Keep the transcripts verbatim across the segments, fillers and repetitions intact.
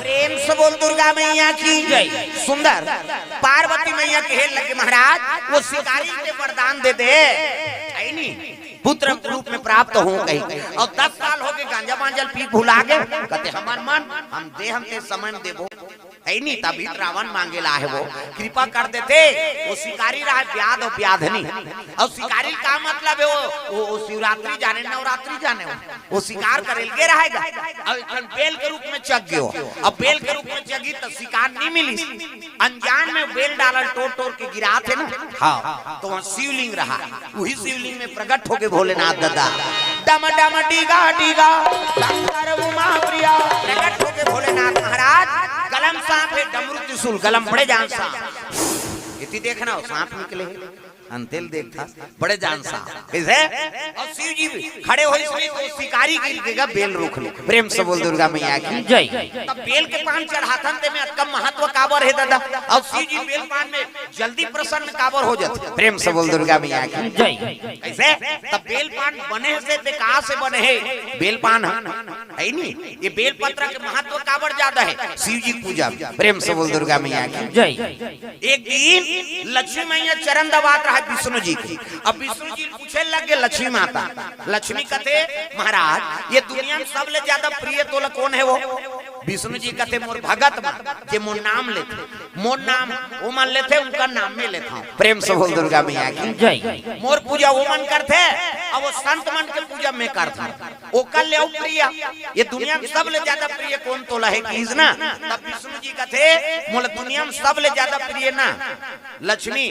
प्रेम से बोल दुर्गा मैया की जय। सुंदर पार्वती मैया कहे लगे, महाराज, वो शिकारी के वरदान दे दे, है नी, पुत्र रूप में प्राप्त हो कही। और दस साल हो गए, गांजा मांजल पी भुला गए, कहते, हमार मन, हम दे, हम ते समय में देबो, है नी। तभी तो रावण मांगे ला है वो, कृपा कर देते, वो शिकारी रहा है, व्याध और व्याधनी। और शिकारी का मतलब है वो, वो, वो शिवरात्रि जाने, नवरात्रि जाने, वो, वो शिकार करे लगे रहेगा। अब एक ठन बेल के रूप में चघ गयो, अब बेल के रूप में चघी तो शिकार नहीं मिली। अनजान में बेल डालल, टोर टोर के गिरा थे ना, हाँ, तो वहाँ शिवलिंग रहा, वही शिवलिंग में प्रकट होके भोलेनाथ दादा, डम डम डीगा डीगा, शंकर उमा प्रिया, प्रकट होके भोलेनाथ महाराज, गलम सांप है, डमरू त्रिशूल, गलम बड़े जान सांप। इति देखना हो, सांप निकले, अंतेल देखता, बड़े जान सांप। कैसे? और शिव जी भी खड़े हो, इसमें तो शिकारी गिर गएगा, बेल रोक ले। प्रेम से बोल दुर्गा मैया की जय। तब बेल के पान चढ़ाथन ते में अतका महत्व काबर है दादा? और शिव जी बेल पान में जल्दी प्रसन्न काबर हो जाते? प्रेम से बोल दुर्गा मैया की जय। कैसे? तब बेल पान बने से ते कहाँ से बने है? बेल पान है, है नी? ये बेल पत्र के महत्व काबर ज्यादा है? शिव जी की पूजा में। प्रेम से बोल दुर्गा मैया की जय। एक दिन लक्ष्मी मैया चरण दबात रहा विष्णु जी की। अब विष्णु जी पूछे लगे लक्ष्मी माता, लक्ष्मी कथे, महाराज, ये दुनिया में सबले ज्यादा प्रिय तोला कौन है वो? विष्णु जी कथे, मोर भगत मन, जे मोर नाम लेथे, मोर नाम वो मन लेथे, उनका नाम में लेता हूँ। प्रेम से बोल दुर्गा मैया की जय। मोर पूजा वो मन करथे, अब वो संत मन के पूजा मैं करता हूँ। ओकर ले अउ प्रिय, ये दुनिया में सबले ज्यादा प्रिय कौन तोला है, कहिस ना? तब विष्णु जी कथे, मोला दुनिया में सबले ज्यादा प्रिय ना लक्ष्मी,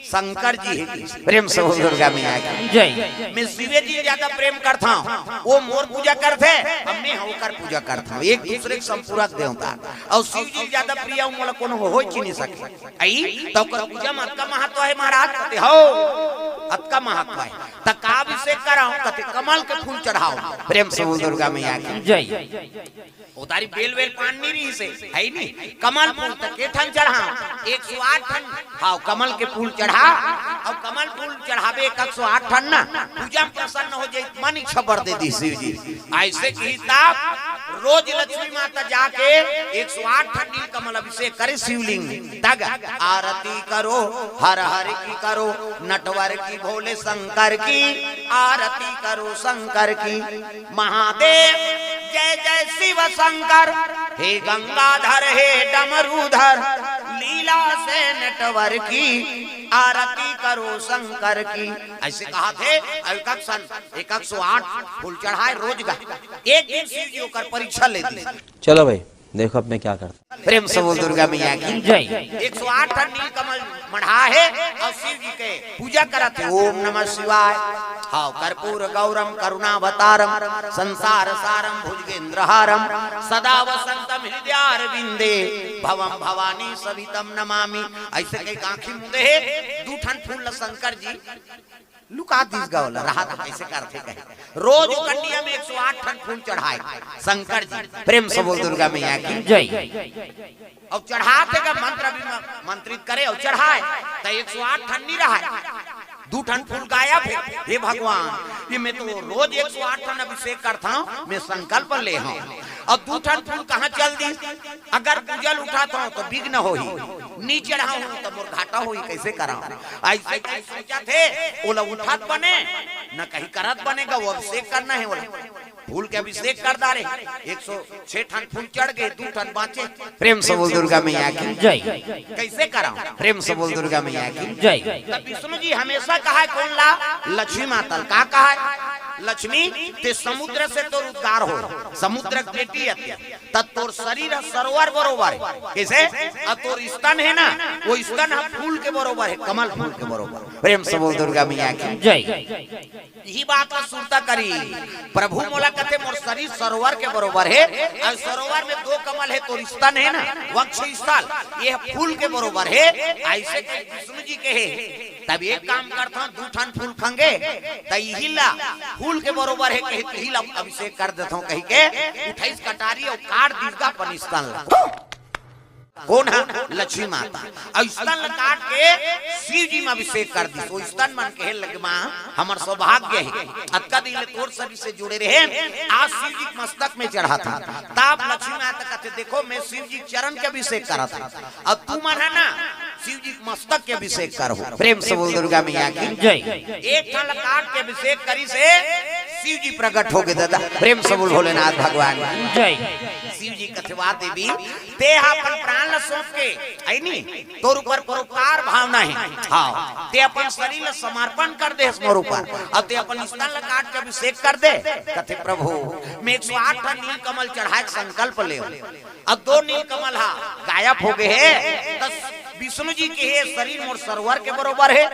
शंकर जी है, कहिस। प्रेम से बोल दुर्गा मैया की जय। मैं शिवे जी ज्यादा प्रेम करता हूँ, वो मोर पूजा करथे, अब मैं ओकर पूजा करता हूँ। एक दूसरे के संपूरक देवता। और शिव जी ज्यादा प्रिय मोला कोनो हो, हो ही नहीं सके। आई तो ओकर पूजा में अतका महत्व है महाराज, कहते हो, अतका महत्व है। त का अभिषेक कराओ? कहते कमल के फूल चढ़ाओ। प्रेम से बोल दुर्गा मैया की जय। उतारी बेल वेल पान नहीं रही से, है नी? कमल फूल त के ठन चढ़ाओ? एक सौ आठ ठन। हाँ, कमल के फूल चढ़ा, और कमल फूल चढ़ावे एक सौ आठ ठन ना, पूजा में प्रसन्न हो जाए, मन इच्छा बर दे दी शिव जी। ऐसे की तब रोज लक्ष्मी माता जाके एक सौ आठ ठन नील कमल अभिषेक करे शिवलिंग में। तग आरती करो, हर हर की करो, नटवर की, भोले शंकर की, आरती करो शंकर की। महादेव जय जय शिव शंकर, हे गंगाधर हे डमरूधर, लीला से नटवर की, आरती करो शंकर की। ऐसे कहा थे, एक सौ आठ फूल चढ़ाए रोज का। एक दिन शिव जी ओकर परीक्षा ले दी। चलो भाई, देखो अब मैं क्या करता। प्रेम से बोल दुर्गा मैया की जय। एक सौ आठ ठन नीलकमल मढ़ा है और शिव जी के पूजा करत है। ओम नमः शिवाय। हाँ, कर्पूर गौरम करुणावतारम संसार सारम भुजगेंद्रहारम सदा वसंतम हृदयारविंदे भवम भवानी सहितम नमामि। ऐसे कई आँखी मुंदे है, दू ठन फूल ल शंकर जी लुका दिस गा ओला, रहा तो कैसे करथे कहे। रोज ओ कंडिया में एक सौ आठ ठन फूल चढ़ाए शंकर जी। प्रेम से बोल दुर्गा मैया की जय। और चढ़ाते का मंत्र भी म-, मंत्रित करे और चढ़ाए, तो एक सौ आठ ठन नहीं रहा, दू ठन फूल गायब है। हे भगवान, ये मैं तो रोज एक सौ आठ ठन अभिषेक करता हूँ, मैं संकल्प ले हूँ, और दू ठन फूल कहाँ चल दी? अगर पूजल उठात हूँ तो विघ्न होही, नी चढ़ाऊँ तो मोर घाटा होही, कैसे कराऊँ? ऐसे कहीं सोचा थे, ओला उठात बने, न कहीं करत बने गा, वो अभिषेक करना है ओला। फूल के अभिषेक कर डारे, एक सौ छह ठन फूल चढ़ गए, दू ठन बाँचे। प्रेम से बोल दुर्गा मैया की जय। कैसे कराऊँ? प्रेम से बोल दुर्गा मैया की जय। तब विष्णु जी हमेशा कहा है कौन ला? लक्ष्मी माता ला। का कहा है? लक्ष्मी, ते समुद्र से तोर उद्गार हो, समुद्र के बेटी है ते। त तोर शरीर ह सरोवर बरोबर है। कैसे? अ तोर स्तन है ना, वो स्तन ह फूल के बरोबर है, कमल फूल के बरोबर। प्रेम से बोल दुर्गा मैया की जय। यही बात ला सुरता करी। प्रभु मोला कथे मोर शरीर सरोवर के बरोबर है, और सरोवर में दो कमल है, तोर स्तन है ना, वक्ष स्थल, ये फूल के बरोबर है। ऐसे कही विष्णु जी कहे। तब एक काम करता हूँ, दू ठन फूल खंगे, त इही ला फूल के बरोबर है कही, इही ला अभिषेक कर देता हूँ कही के उठाइस कटारी और काट दीस गा अपन स्तन ला। कोन ह? लक्ष्मी माता। अउ स्तन ल काट के शिव जी म अभिषेक कर दिस। ओ स्तन मन कहे लगे, माँ, हमर सौभाग्य हे, अतका दिन ले तोर शरीर से जुड़े रहे, आज शिव जी के मस्तक में चढ़ात हन। तब लक्ष्मी माता कथे, देखो, मैं शिव जी के चरण के अभिषेक करत हन, अउ तुमन ह ना, शिव जी के मस्तक के अभिषेक करहू। प्रेम से बोल दुर्गा मैया की। जय। एक ठन ल काट के अभिषेक करिस हे, शिव जी प्रकट होगे दादा। प्रेम से बोल भोलेनाथ भगवान की। जय। शिव जी कथे, वाह देवी, ते ह अपन प्राण ल सौंप के, अइ नी, तोर ऊपर परोपकार भावना हे। हाँ, ते अपन शरीर ल समर्पण कर देस मोर ऊपर, अउ ते अपन स्तन ल काट के अभिषेक कर दे। कथे, प्रभु, मैं एक सौ आठ ठन नील कमल चढ़ाए के संकल्प लेव, अउ दो नील कमल ह गायब होगे हे, त विष्णु जी कहे, शरीर मोर सरोवर के बरोबर हे,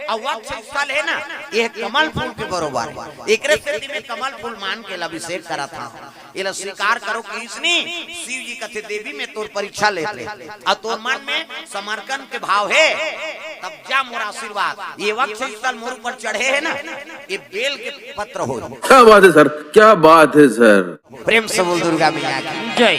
अउ वक्ष स्थल हे ना, ये कमल फूल के बरोबर हे। एकरे सेती मैं कमल फूल मान के एला अभिषेक करत हंव। एला स्वीकार करो कहिस नी। शिव जी कथे, देवी, मैं तोर परीक्षा लेत हंव, अउ तोर मन में समर्पण के भाव हे, तब जा मोर आशीर्वाद। ये वक्ष स्थल मोर ऊपर चढ़े हे ना, ये बेल के पत्र होही। क्या बात है सर, क्या बात है सर। प्रेम से बोल दुर्गा मैया की। जय।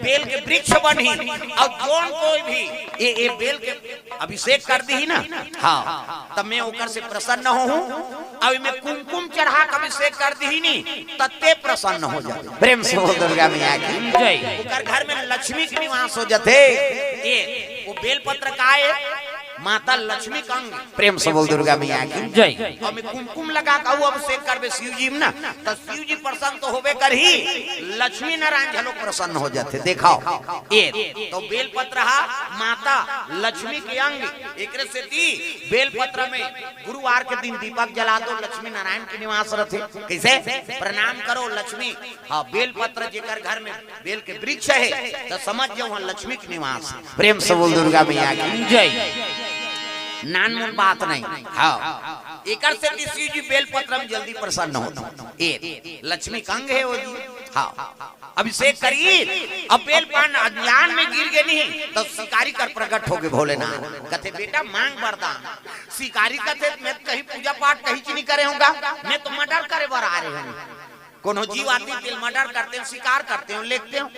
बेल के वृक्ष बनही, अउ जौन कोई भी ये, ये बेल के अभिषेक कर दिही ना, हाँ, तब मैं ओकर से प्रसन्न होहूँ। अउ एमे कुमकुम चढ़ा के अभिषेक कर दिही नी, तब ते प्रसन्न हो जाबे। प्रेम से बोल दुर्गा मैया की। जय। ओकर घर में लक्ष्मी के निवास हो जाथे। ये, वो बेलपत्र काय हे? माता लक्ष्मी के अंग। प्रेम से बोल दुर्गा मैया की। जय। अउ एमे कुमकुम लगा के अउ अभिषेक करबे शिव जी म ना, त शिव जी प्रसन्न तो होबे करही, लक्ष्मी नारायण घलो प्रसन्न हो जाथे। देखाव, ये तो बेलपत्र हा माता लक्ष्मी के अंग, एकरे सेती बेलपत्र में गुरुवार के दिन दीपक जला दो, लक्ष्मी नारायण के निवास रथे। कइसे? प्रणाम करो लक्ष्मी। हाँ, बेलपत्र जेकर घर में बेल के वृक्ष हे, त समझ जाव, वहाँ लक्ष्मी के निवास। प्रेम से बोल दुर्गा मैया की। जय। नानमुन बात नहीं। हाँ, एकर सेती शिव जी बेलपत्र में जल्दी प्रसन्न होथे। ये लक्ष्मी के अंग हे वो जी। हाँ, अभिषेक करी, अब बेल पान अनजान में गिर गे नहीं, त शिकारी कर प्रकट होगे भोलेनाथ। कथे, बेटा, मांग वरदान। शिकारी कथे, मैं कहीं पूजा पाठ कहीं च नहीं करे हूँ गा, मैं तो मर्डर करे बर आ रहे हूँ। कोनो जीव आतिस तेला मर्डर करते हंव, शिकार करते हंव, लेगते हंव।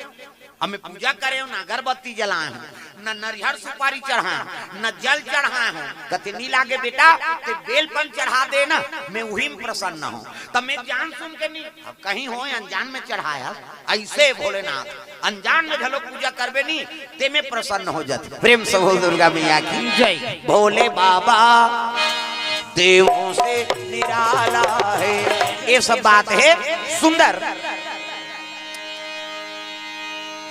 अब मैं पूजा करे हंव ना, अगरबत्ती जलाए हंव, ना नरियर सुपारी चढ़ाए हंव, ना जल चढ़ाए हंव। कथे, नी लागे बेटा, ते बेलपन चढ़ा दे ना, मैं उही म प्रसन्न हंव। त मैं जान सुन के नी, अब कहीं होय अनजान में चढ़ाए हस, अइसे भोलेनाथ, अनजान में घलो पूजा करबे नी, ते में प्रसन्न हो जाथे। प्रेम से बोल दुर्गा मैया की। जय। भोले बाबा देवों से निराला है। ये सब बात हे सुंदर।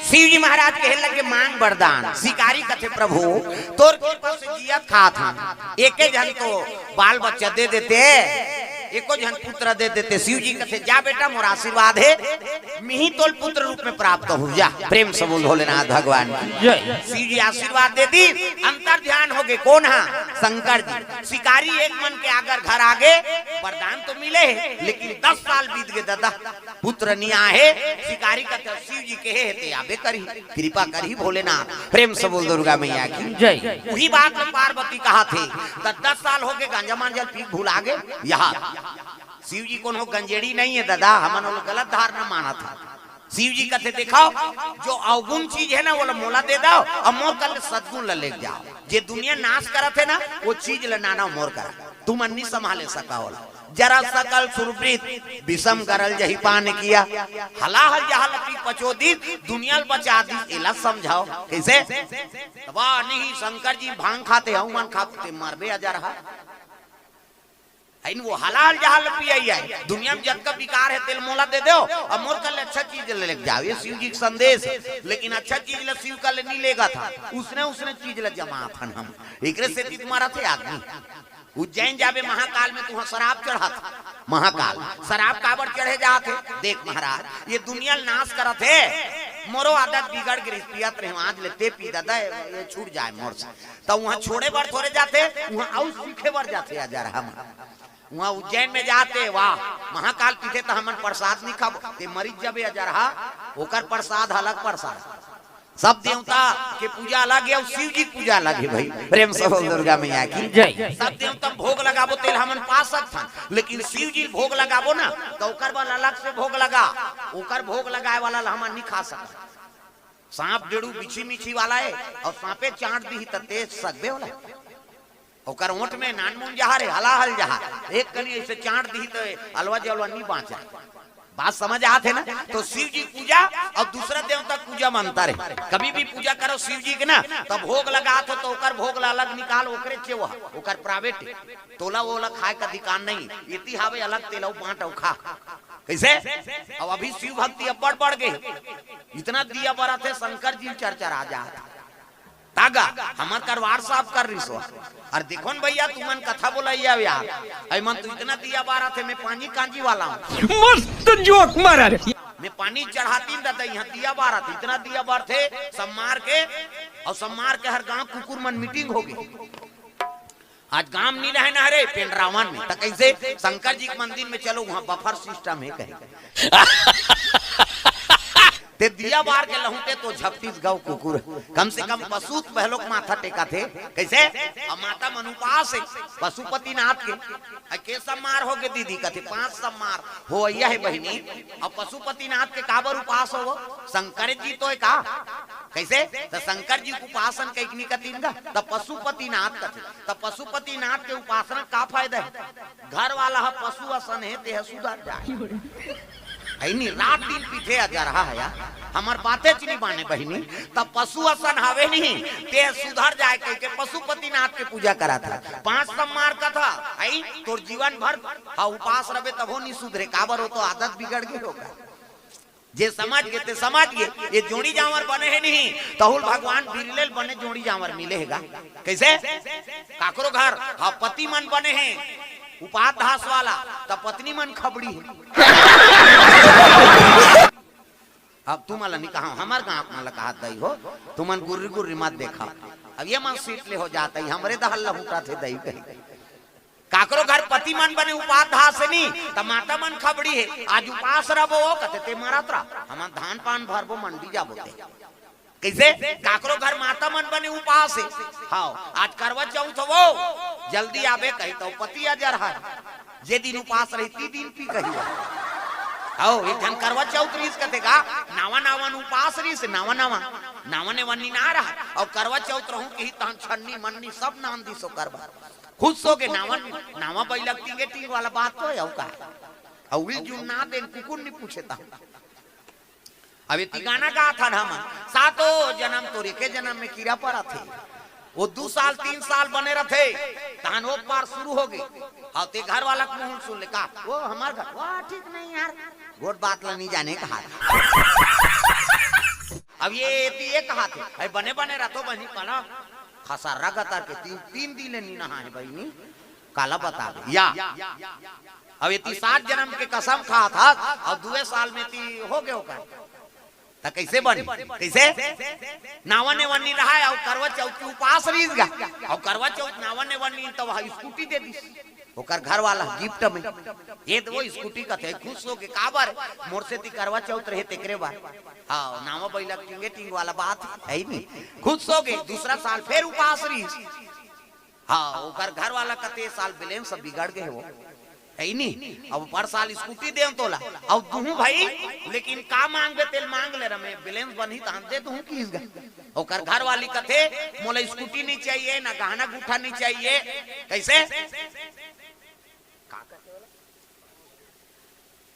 शिव जी महाराज कहे लगे, मांग वरदान। शिकारी कथे, प्रभु, तोर कृपा से जियत खात हंव, एके झन तो बाल बच्चा दे देते, एको झन पुत्र दे देते। शिव जी कथे, जा बेटा, मोर आशीर्वाद हे, मिही तोल पुत्र रूप में प्राप्त हो जा। प्रेम से बोल भोलेनाथ भगवान की। जय। शिव जी आशीर्वाद दे दिस, अंतर ध्यान होगे। कोन हा? शंकर जी। शिकारी एक मन के अगर घर आगे, वरदान तो मिले हे, लेकिन दस साल बीत गे दादा, पुत्र नी आहे। शिकारी कथे, शिव जी कहे हे ते आबे करही, कृपा करही भोलेनाथ। प्रेम से बोल दुर्गा मैया की। जय। उही बात ल पार्वती कहाथे, त दस साल होगे, गांजा मांजा ल पी के भुला गे। यहाँ शिव जी कोनो गंजेड़ी नहीं हे दादा, हमन ओला गलत धारणा मानत हन। शिव जी कथे, देखाव, जो अवगुण चीज हे ना, ओला मोला दे दव, अउ मोर कर ले सदगुण ल लेके जाव। जे दुनिया नाश करत हे ना, वो चीज ल लानव मोर करा, तुमन नी संभाले सका ओला। जरा सकल सुरवृत, विषम गरल जहि पान किया। हलाहल जहाल पी पचो दिस, दुनिया ल बचा दिस, एला समझाव। कइसे? वाह, नहीं, शंकर जी भांग खाते, हमन खाते, मरबे अजरहा। है न, वो हलाहल जहाल पियई हे। दुनिया में जतका विकार हे, तेला मोला दे देव, अउ मोर कर ले अच्छा चीज ल लेके जाव। ये शिव जी के संदेश हे। लेकिन अच्छा चीज ल शिव कर ले नी लेगत हन, उसने, उसने चीज ल जमात हन हम। एकरे सेती त मरत हे आदमी। उज्जैन जाबे महाकाल में, तुहां शराब चढ़त हे। महाकाल शराब काबर चढ़े जात हे? देख महाराज, ये दुनिया ल नाश करत हे। मोरो आदत बिगड़ गे रिहिस, पियत रहेंव, आज ले ते पी दादा, ये छूट जाय मोर से। त उहां छोड़े बर थोरे जाथे, उहां अउ सीखे बर जाथे अजरहा मन। उहां उज्जैन में जाथे, वाह, महाकाल पीथे त हमन प्रसाद नी खाबो, ते मरिच जबे अजरहा, ओकर प्रसाद अलग प्रसाद। सब देवता के पूजा अलग हे अउ शिव जी के पूजा अलग हे भाई। प्रेम से बोल दुर्गा मैया की। जय। सब देवता म भोग लगाबो, तेला हमन पा सकथन, लेकिन शिव जी ल भोग लगाबो ना, त ओकर बर अलग से भोग लगा, ओकर भोग लगाए वाला ल हमन नी खा सकथन। सांप डेड़ू बिछी मिछी वाला हे, अउ सांपे चांट दिही त ते सकबे ओला? ओकर ओंठ में नानमुन जहर हे, हलाहल जहर, एक कनी अइसे चांट दिही त अलवा जलवा नी बांचा। बात समझ आत हे ना? तो शिव जी पूजा अउ दूसरा देवता पूजा म अंतर हे। कभी भी पूजा करो शिव जी के ना, त भोग लगात हो त ओकर भोग ला अलग निकाल, ओकरे चेवा, ओकर प्राइवेट, तोला ओला खाए का अधिकार नहीं। एती हावे अलग, तेला बांट अउ खा। कइसे? अब अभी शिव भक्ति अब्बड़ बढ़ गे, इतना दिया बरत हे, शंकर जी चरचरा जात। तागा, हमर करवार साफ कर रिहिस हो। अउ देखो न भइया, तुमन कथा बोलइया हो यार, अइ मन तो इतना दिया बारत हे, मैं पानी कांजी वाला हूँ। मस्त जोक मारा रे। मैं पानी चढ़ातिन दादा, इहाँ दिया बारत हे, इतना दिया बरत हे, सम्मार के, अउ सम्मार के हर गांव कुकुर मन मीटिंग होगे। आज गांव नी रहे ना रे, पेंडरावन में, त कइसे? शंकर जी के मंदिर में चलो, उहाँ बफर सिस्टम हे कहे। ते दिया बार के लहूं ते तो झपटिस गव कुकुर। कम से कम पशु त पहलोक माथा टेकत हे। कइसे? अब माता मन उपास हे पशुपतिनाथ के। अ, के सम्मार होगे दीदी? कथे, "पांच सम्मार होवइया हे बहिनी।" अब पशुपतिनाथ के काबर उपास होवो? शंकर जी तो हे का? कइसे? त शंकर जी के उपासन कइक नी कतिन गा, त पशुपतिनाथ कथे। त पशुपतिनाथ के उपासना का फायदा हे? घर वाला ह पशु असन हे, ते ह सुधर जाए। अइ नी, रात दिन पीठे अजरहा हे यार, हमर बाते च नी माने बहिनी। त पशु असन हवे नी, ते सुधर जाए कहिके पशुपतिनाथ के पूजा करत हे। पांच सम्मार कथा, अइ तोर जीवन भर हा उपास रबे तभो नी सुधरे, काबर ओ तो आदत बिगड़ गे होगा। जे समझ गे ते समझ गे, ये जोड़ी जांवर बने हे नहीं, तहूल भगवान बिरले ल बने जोड़ी जांवर मिले हे गा। कइसे? काकरो घर हा पति मन बने हे उपास धास वाला, त पत्नी मन खबड़ी हे। अब तुमन ला नी कहा, हमर गांव मन ला कहा दई हो, तुमन गुर्री गुर्री मत देखा। अब ये मन सीट ले हो जात हे, हमरे दहल ला हुटा थे दई कही। काकरो घर पति मन बने उपास धास हे नी, त माता मन खबड़ी हे, "आज उपास रबो," कथे, "ते मरत रह, हमन धान पान भरबो, मंडी जाबो ते।" कइसे? काकरो घर माता मन बने उपास हे, हाव, "आज करवा चौथ हो, जल्दी आबे," कही त पति अजरहा हे, "जे दिन उपास रही, ती दिन पी," कही। हाव, एक झन करवा चौथ रिहिस कथे गा, नावा नावा न उपास रिहिस, नावा नावा, नावा नेवन्नी ना रहा, अउ करवा चौथ रहूं कही, तहन छन्नी मन्नी सब नान दिस ओ करवा। खुश होगे, नावा, नावा बइला के टींगे टींग वाला बात तो हे, अउ का? अउ उही जुन ना देन, कुकुर नी पूछे ता। अब एती गाना गात हन हमन, "सातो जनम तोर एके जनम में कीरा परत हे।" ओ दू साल, तीन साल बने रथे, तहन ओ पार शुरू होगे। अउ ते घर वाला के मुंह सुन ले का, "ओ हमर घर, ओ ठीक नहीं यार, गोठ बात ला नी जाने कहा।" अब ये एती ये कहा थे, "अइ बने बने रथो बहिनी, काला खसर्रा गतर के तीन, तीन दिन ले नी नहाए बहिनी, काला बताबे या।" अब एती सात जनम के कसम खात हस, अउ दुए साल में ती होगे ओकर। त कइसे बनी? कइसे? नावा नेवन्नी रहा हे, अउ करवा चौथ के उपास रिहिस गा, अउ करवा चौथ नावा नेवन्नी त वह स्कूटी दे दिस ओकर घर वाला गिफ्ट में। ये त ओ स्कूटी कथे, खुश होगे, "काबर? मोर सेती करवा चौथ रहे तेकरे बर।" हाव, नावा बइला के टींगे टींग वाला बात हे, हे नी? खुश होगे, दूसरा साल फेर उपास रिहिस। हाव, ओकर घर वाला कथे, "ए साल बैलेंस बिगड़ गे हे ओ, हे नी? अब पर साल स्कूटी देंव तोला, अउ दुहूं भाई, लेकिन का मांगबे तेला मांग ले, रमे बैलेंस बनही तहन दे दुहूं," किहिस गा। ओकर घर वाली कथे, "मोला स्कूटी नी चाहिए, ना गहना गूठा नी चाहिए।" कइसे?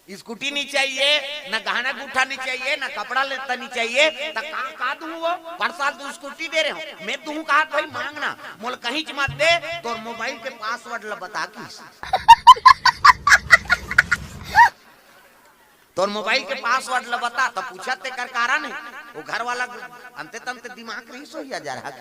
स्कूटी नी चाहिए, ना गहना गूठा नी चाहिए, ना कपड़ा लत्ता नी चाहिए, त का, का दुहूं ओ? पर साल तो स्कूटी दे रहे हो, मैं दुहूं कहा भाई मांगना, मोला कहींच मत दे, तोर मोबाइल के पासवर्ड ला बता किहिस। तोर मोबाइल के पासवर्ड ला बता, त पूछत तेकर कारण हे, ओ घर वाला अंते तंते दिमाग रिहिस होही अजरहा।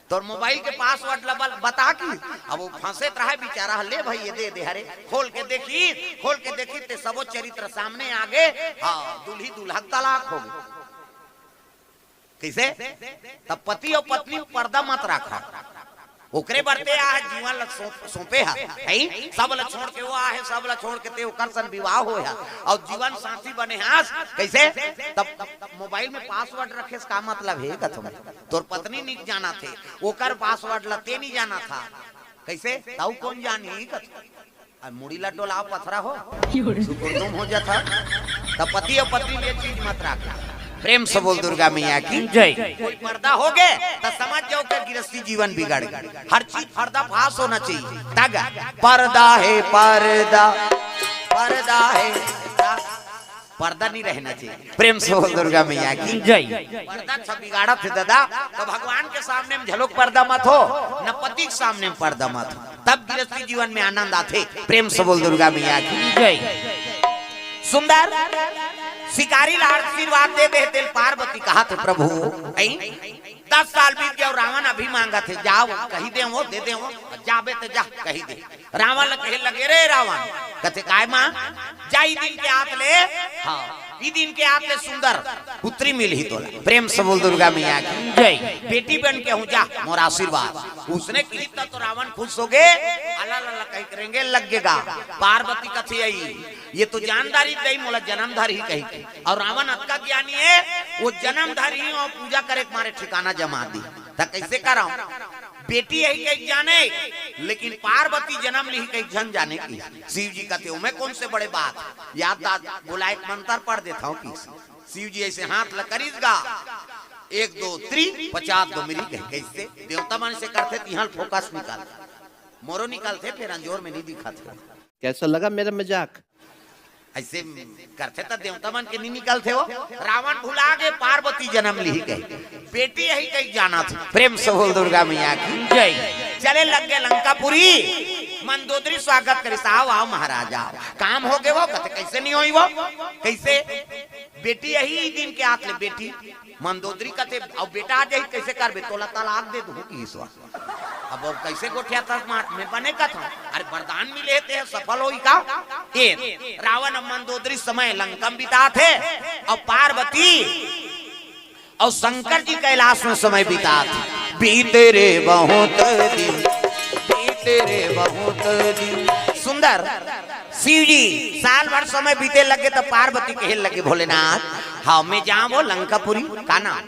तोर मोबाइल के पासवर्ड ला बल-, बता किहिस। अब ओ फंसेत रहे बिचारा, "ले भाई, ये दे दे, हरे।" खोल के देखिस, खोल के देखिस, ते सबो चरित्र सामने आगे। हाव, दूल्ही दूल्हा के तलाक होगे। कइसे? त पति अउ पत्नी पर्दा मत राखव। ओकरे बर ते आ जीवन ला सौंप-, सौंपे हस, हे? सब ला छोड़ के ओ आहे, सब ला छोड़ के ते ओकर सन विवाह होय हस, अउ जीवन साथी बने हस। कइसे? त मोबाइल में पासवर्ड रखे से का मतलब हे कथों? तोर पत्नी नी जानत हे, ओकर पासवर्ड ला ते नी जानत हस। कइसे? त अउ कोन जानही कथों? अब मुड़ी ला डोलाव पथरा हो, सुकुरदुम हो जात हे। त पति अउ पत्नी में ये चीज मत राखव। प्रेम से बोल दुर्गा मैया की जय। कोई पर्दा हो गए तो समझ जाओ कि गृहस्थी जीवन बिगड़ गए। हर चीज पर्दा फास होना चाहिए। तग पर्दा है, पर्दा, पर्दा है, पर्दा नहीं रहना चाहिए। प्रेम से बोल दुर्गा मैया की जय। पर्दा सब बिगाड़त हे दादा, तो भगवान के सामने में झलोक पर्दा मत हो, न पति के सामने में पर्दा मत हो, तब गृहस्थी जीवन में आनंद आथे। प्रेम से बोल दुर्गा मैया की जय। सुंदर शिकारी ला आशीर्वाद दे दे, तेल पार्वती कहा थे, "प्रभु, ऐ, दस साल बीत गया, रावण अभी मांगा थे, जाओ, कही दे वो, दे दे वो, जाबे तो जा, कही दे।" रावण ल कहे लगे, "रे रावण," कथे, "काय माँ?" "जा, ई दिन के आत ले, हाँ, ई दिन के आत ले सुंदर पुत्री मिलही तोला।" प्रेम से बोल दुर्गा मैया की जय। "बेटी बन के हूँ, जा, मोर आशीर्वाद।" उसने कही त तो रावण खुश हो गए, अला ला ला कही करेंगे लग गेगा। पार्वती कथे, "आई, ये तो जानदारी दई, मोला जन्मधारी कही के।" और रावण अतका ज्ञानी है, वो जन्मधारी ही और पूजा करे के मारे ठिकाना जमा दी। त कैसे कराऊं? बेटी यही कही जाने, लेकिन पार्वती जन्म लिही कही झन जाने की। शिव जी कहते, "मैं कौन से बड़े बात, याद दाद बुलाए के मंत्र पढ़ देता हूँ कि।" शिव जी ऐसे हाथ ल करिस गा, "एक दो त्री पचास दो मेरी कही।" कैसे देवता मन से करथे, तिहां फोकस निकाल, मोरो निकालथे, फिर अंजोर में नहीं दिखाथे। कैसा लगा मेरा मजाक? ऐसे करथे त देवता मन के नहीं निकलथे हो। रावण भुला गे पार्वती जन्म लिही कही, बेटी यही कही जाना थी। प्रेम से बोल दुर्गा मैया की जय। चले लग गए लंकापुरी, मंदोदरी स्वागत करे, "आओ, आओ महाराज, आओ।" "काम हो गए वो?" कथे, "कैसे नहीं होई वो?" "कैसे?" "बेटी यही दिन के आत ले बेटी।" मंदोदरी कथे, "अब बेटा आ जाही, कैसे करबे?" "तोला तलाक दे दूँ कि ईश्वर।" अब वो कैसे गोठिया तक मार में बने कथा? अरे वरदान मिले ते सफल होई का? ए रावण अब मंदोदरी समय लंकम बिताथे, और पार्वती और शंकर जी कैलाश में समय बिताथे। बीते रे बहुत दिन, बीते रे बहुत दिन। सुंदर शिव जी साल भर समय बीते लगे, तो पार्वती कहे लगे, "भोलेनाथ, हाँ, मैं जाऊं वो लंकापुरी का नाम?"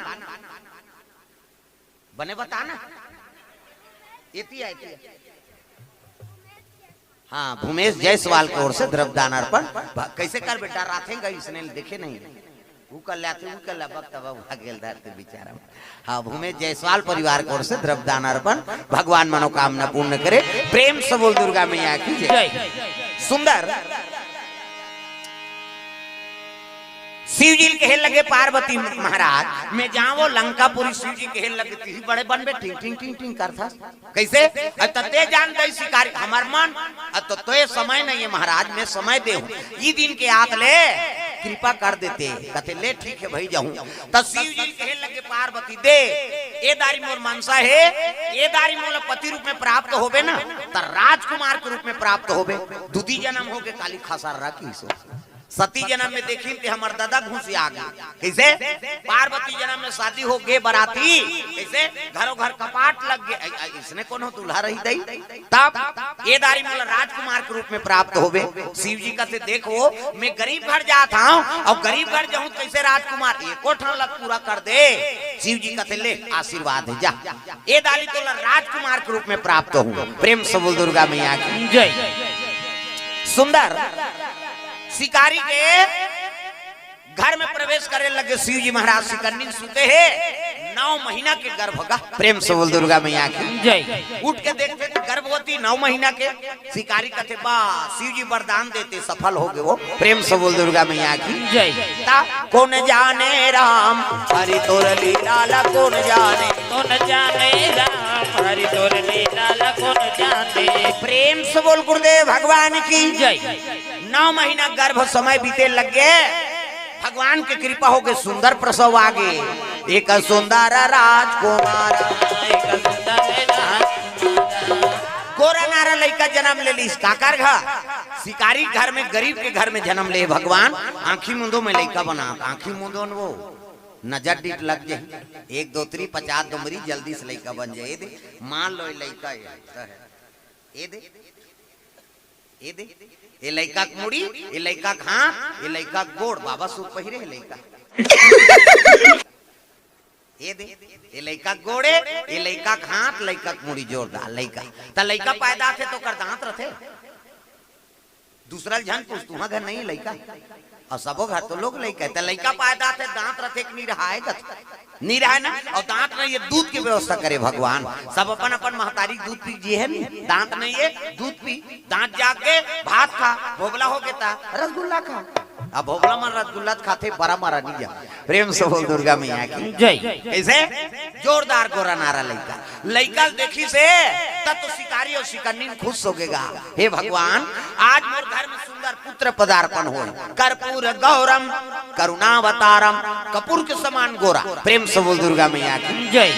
बने बता ना। एती आए, एती आए। हाँ, भूमेश जायसवाल की ओर से द्रव्यदान अर्पण। भ-, कैसे कर बेटा, राथे गई इसने देखे नहीं। वो कर लेते, वो कर ले, वक्त अब भागेल धरते बेचारा। हाँ, भूमेश जायसवाल परिवार की ओर से द्रव्यदान अर्पण। भगवान मनोकामना पूर्ण करे। प्रेम से बोल दुर्गा मैया की जय। जय। सुंदर शिव जी कहे लगे, "पार्वती महाराज, मैं जावो लंकापुरी।" शिव जी कहे लगे, "तिही बड़े बनबे, टिंग, टिंग, टिंग, टिंग करथस।" कैसे? "अ, त ते जान दई शिकारी, हमर मन, अ, त तोए समय नहीं है महाराज, मैं समय दे हूँ। ई दिन के आत ले कृपा कर देते।" कथे, "ले ठीक है भाई, जाऊँ।" त शिव जी कहे लगे, "पार्वती दे, ए दारी मोर मनसा है, ए दारी मोला पति रूप में प्राप्त होबे ना, त राजकुमार के रूप में प्राप्त होबे।" दुदी जन्म हो के काली खसर्रा की सो। सती जन्म में देखिन ते हमर दादा घुसिया गे। कैसे? पार्वती जन्म में शादी हो गे बराती, कैसे? घरों घर कपाट लग गे। ऐ-, ऐ-, इसने कोनो दूल्हा रही दई? तब ए दारी मोला राजकुमार के रूप में प्राप्त होबे। शिव जी कथे, "देखो, मैं गरीब घर जात हूँ, और गरीब घर जाऊँ कैसे राजकुमार? एको ठन लग पूरा कर दे।" शिव जी कथे, "ले, आशीर्वाद है, जा। ए दारी तोला राजकुमार के रूप में प्राप्त हूँ।" प्रेम से बोल दुर्गा मैया की जय। सुंदर शिकारी के घर में प्रवेश करे लगे शिव जी महाराज। शिकन्नी सुते हे, नौ महीना के गर्भ का। प्रेम से बोल दुर्गा मैया की जय। उठ के देखते तो गर्भवती नौ महीना के। शिकारी कथे, "बा, शिव जी वरदान देते, सफल हो गए वो।" प्रेम से बोल दुर्गा मैया की जय। ता, "कौन जाने राम हरि तोर लीला ला, कौन जाने।" कौन जाने राम हरि तोर लीला ला, कौन जाने। प्रेम से बोल गुरुदेव भगवान की जय। नौ महीना गर्भ समय बीते लग गए, भगवान के कृपा हो गए, सुंदर प्रसव आ गए। एक सुंदर राजकुमार, एक सुंदर राजकुमार। गोरा नारा लइका जन्म ले लीस, काकर घर? शिकारी घर में, गरीब के घर में जन्म ले भगवान। आंखी मुंदो में लइका बना, आंखी मुंदो न वो नजर डीठ लग जाए। एक दो त्री पचास दो मरी, जल्दी से लइका बन जाए। ए दे, मान लो ये लइका है, ए दे, ए लइका के मुड़ी, ए लइका के हाथ, ए लइका के गोड़, बाबा सूट पहिरे हे लइका। ए दे, ए लइका के गोड़े, ए लइका के हाथ, लइका के मुड़ी जोरदार लइका। त लइका पैदा थे तो ओकर दांत रथे। दूसरा झन पूछ, तुहा घर नहीं लइका? अउ सबो घर तो लोग लइका हे, त लइका पाए दांत हे, दांत रथे कि नइ रहय, दांत नइ रहय ना, अउ दांत नइ हे, दूध के व्यवस्था करे भगवान। सब अपन अपन महतारी के दूध पी के जिए हे नी, दांत नइ हे, दूध पी, दांत जाग के भात खा, भोगला हो गे त रसगुल्ला खा। अब भोगला मन रसगुल्ला त खाथे, बरा मरा नइ जा। प्रेम से बोल दुर्गा मैया की जय। कइसे? जोरदार गोरा नारा लइका। लइका ल देखिस हे, तब तो शिकारी अउ शिकन्नी खुश हो गे गा। हे भगवान, आज मोर घर में सुंदर पुत्र पदार्पण होय। कर्पूर गौरम करुणावतारम, कपूर के समान गोरा। प्रेम से बोल दुर्गा मैया की जय।